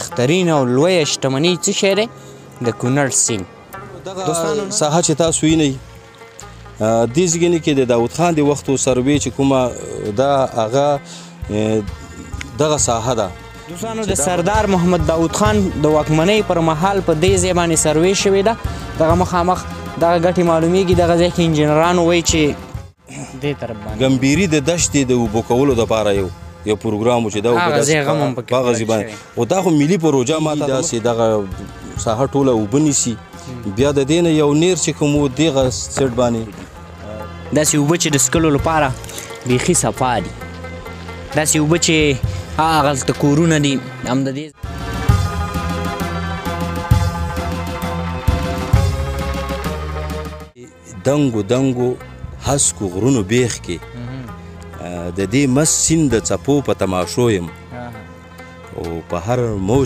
بهترین او لویه شتمني څه شی دی؟ د کونړ سیند. دغه ساحه چې تاسو وینئ، دې ځګنې کې د داود خان د وخت سروې چې کومه دا هغه دغه ساحه ده. دوستانو، د سردار محمد داود خان د واکمنۍ پر مهال په دې ځای باندې سروې شوې ده. دغه مخامخ دغه ګټې معلومیږي. دغه ځای کې انجینرانو وایي چې دې طرف باندې ګمبیري د دشتې د اوبو کولو دپاره یو پروګرام و چې دا هغه ځای غم هم پکې هغه ځای باندې، خو دا خو ملي پروژه ماته داسې دغه ساحه ټوله اوبه نیسي. بیا د دې نه یو نیر چې کوم و دغه سیټ باندې داسې اوبه چې د څښلو لپاره بیخي صفا دي، داسې اوبه چې هغلته کورونه دي هم د دې دنګو دنګو هسکو غرونو بیخ کې د دې مست سیند د څپو په تماشو یم او په هر موج